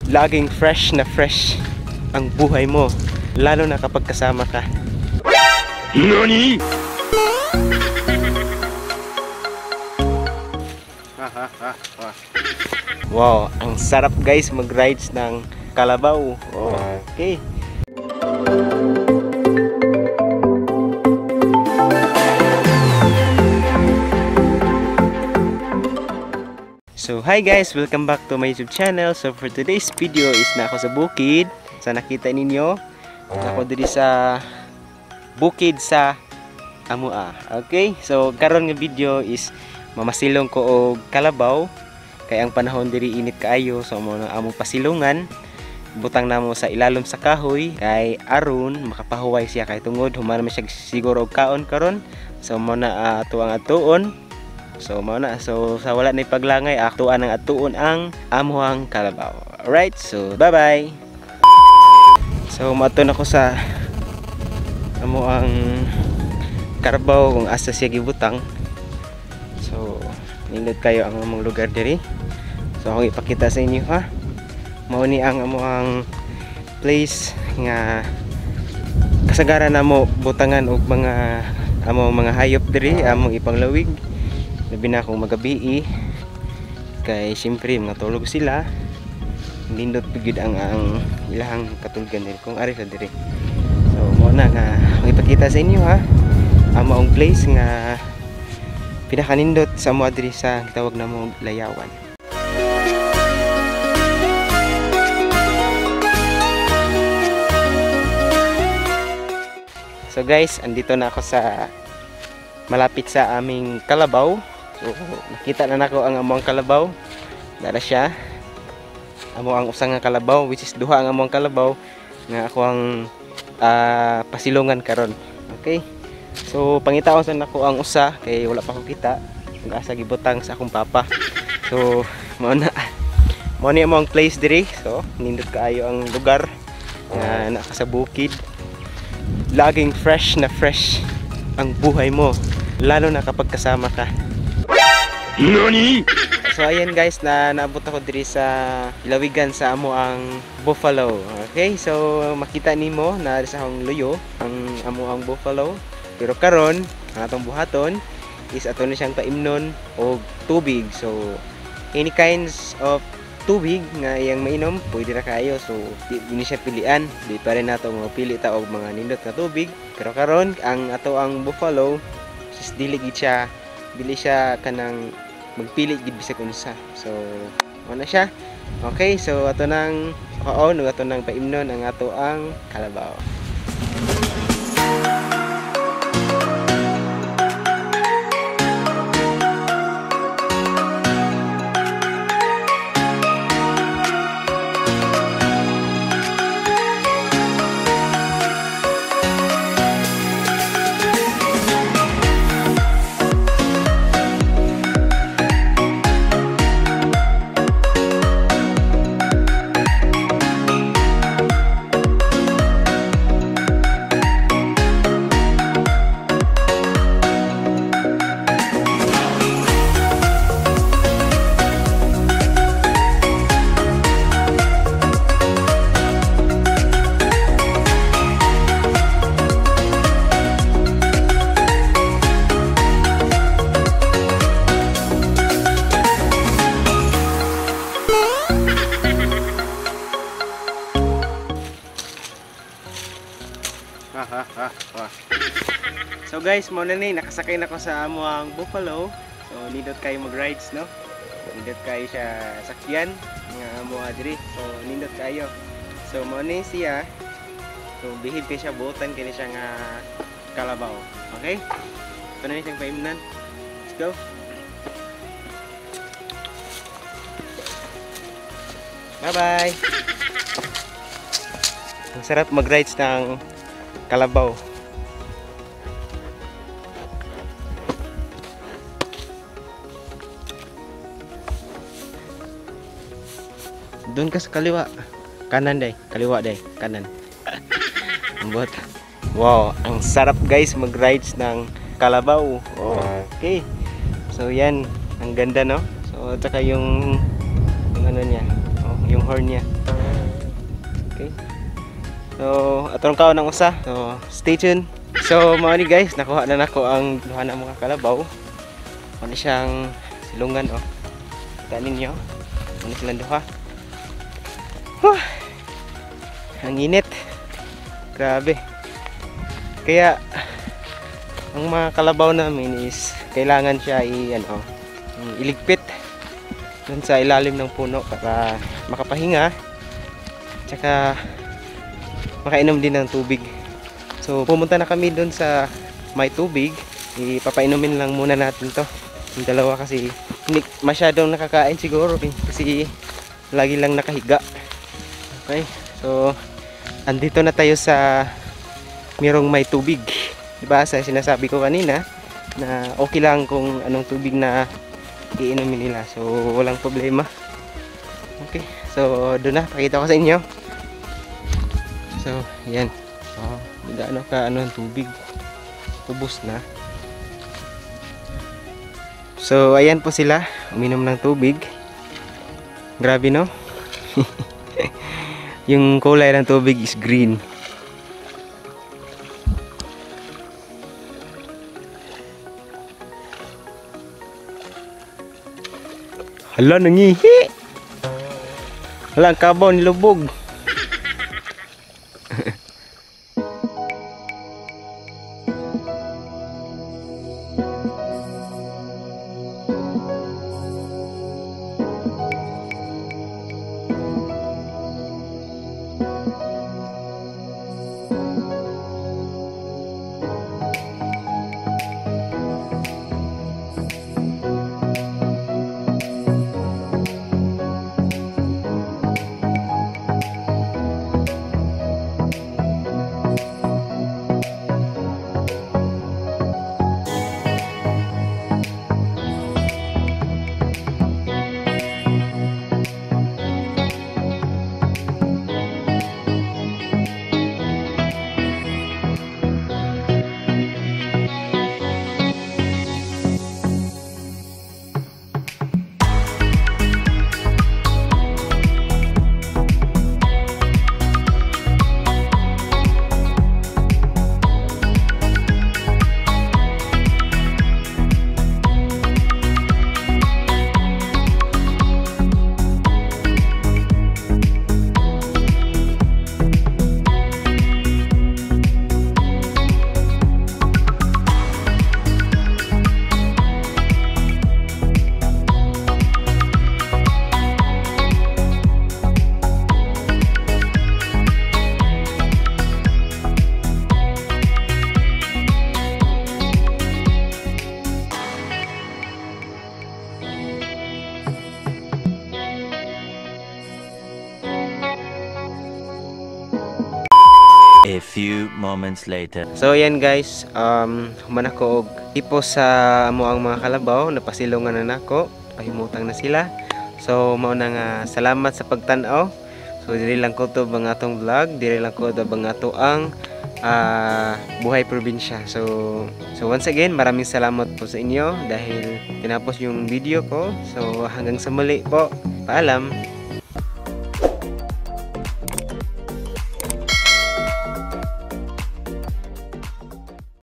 Laging fresh na fresh ang buhay mo, lalo na kapag kasama ka. NANI? Wow, ang sarap guys mag-rides ng kalabaw. Oh, okay. So hi guys, welcome back to my YouTube channel. So for today's video is na ako sa bukid. Sa nakita ninyo, ako diri sa bukid sa Amua. Okay? So karon nga video is mamasilong ko og kalabaw kay ang panahon diri init kaayo, so mo na among pasilungan. Butang namo sa ilalom sa kahoy kay aron makapahuway siya kay tungod human man siya siguro og kaon karon. So mo na ato ang atuon. So mao na, so sa wala na ipaglangay, atuan ang atuon ang amuang kalabaw. Alright, so bye bye. So maton ako sa amuang karabaw kung asa siya gibutang. So nindot kayo ang among lugar diri. So akong ipakita sa inyo ha. Mao ni ang amuang place nga kasagaran namo butangan og mga among mga hayop diri, among ipanglawig. Labi na akong magabii kay siyempre mga tulog sila, nindot pud ang ilahang katulgan diri kung ari sa diri. So mao na nga ipakita sa inyo ha, ang maong place nga pinakanindot sa amo diri sa gitawag namo Layawan. So guys, andito na ako sa malapit sa aming kalabaw. So nakita na nako ang among kalabaw. Dara siya. Amo ang usang nga kalabaw, which is duha ang among kalabaw nga ako ang pasilungan karon. Okay. So pangitaon sa nako ang usa kay wala pa ko kita. Ang asa gibutang sa akong papa. So mao na. Mao ni among place diri. So nindot kaayo ang lugar nga naa sa bukid. Laging fresh na fresh ang buhay mo, lalo na kapag kasama ka. NANI? So ayan guys, na naabot ako diri sa lawigan sa amo ang buffalo. Okay, so makita nimo na sa akong luyo ang amo ang buffalo. Pero karon ang atong buhaton is ato na siyang paimnon og tubig. So any kinds of tubig nga iyang mainom pwede ra kaayo. So di ni siya pilian, di pa rin nato mapili ta og mga nindot nga tubig. Pero karon ang ato ang buffalo is dili gid siya, dili siya kanang magpili gid bisag unsa. So mao na siya. Okay, so ato nang kaon ug ato nang paimnon ang ato ang kalabaw. So guys, mo na ni nakasakay na ko sa amuang buffalo. So nindot kayo mag-rides, no? Nindot kayo siya sakyan nga amuha diri. So nindot kayo. So mo ni siya. So behave kay siya, buotan kay siya nga kalabaw. Okay? Ito na ni siyang paimnan. Let's go. Bye-bye. Ang sarap mag-rides ng kalabaw. Doon ka sa kaliwa. Kanan day, kaliwa day, kanan. Ambot. Wow, ang sarap guys mag-rides ng kalabaw. Oh, okay. So yan, ang ganda no. So at saka yung ano niya, oh, yung horn niya. Okay. So, atong kaon ng usa. So, stay tuned. So, mga ni guys, nakuha na nako ang duha na mga kalabaw. Ano siyang silungan, oh. Kita ninyo. Ano silang duha. Huh. Ang init. Grabe. Kaya ang mga kalabaw namin is kailangan siya iligpit dun sa ilalim ng puno para makapahinga. Tsaka makainom din ng tubig. So pumunta na kami dun sa may tubig. Ipapainumin lang muna natin to. Yung dalawa kasi hindi masyadong nakakain siguro eh, kasi lagi lang nakahiga. Okay, so andito na tayo sa merong may tubig. Diba sa sinasabi ko kanina na okay lang kung anong tubig na iinumin nila. So walang problema. Okay, so doon na, pakita ko sa inyo. So yan. Oh, gaano ka ano ang tubig. Ubos na. So ayan po sila, uminom ng tubig. Grabe, no? Yung kulay ng tubig is green. Hala, nangihi. Hala, ang kabaw nilubog. A few moments later. So ayan guys, human ako og tipo sa amo ang mga kalabaw, napasilungan na nako, pahimutang na sila. So mao na nga, salamat sa pagtan-aw. So diri lang ko to bang atong vlog, diri lang ko to bang ato ang buhay probinsya. So once again, maraming salamat po sa inyo dahil tinapos yung video ko. So hanggang sa muli po. Paalam.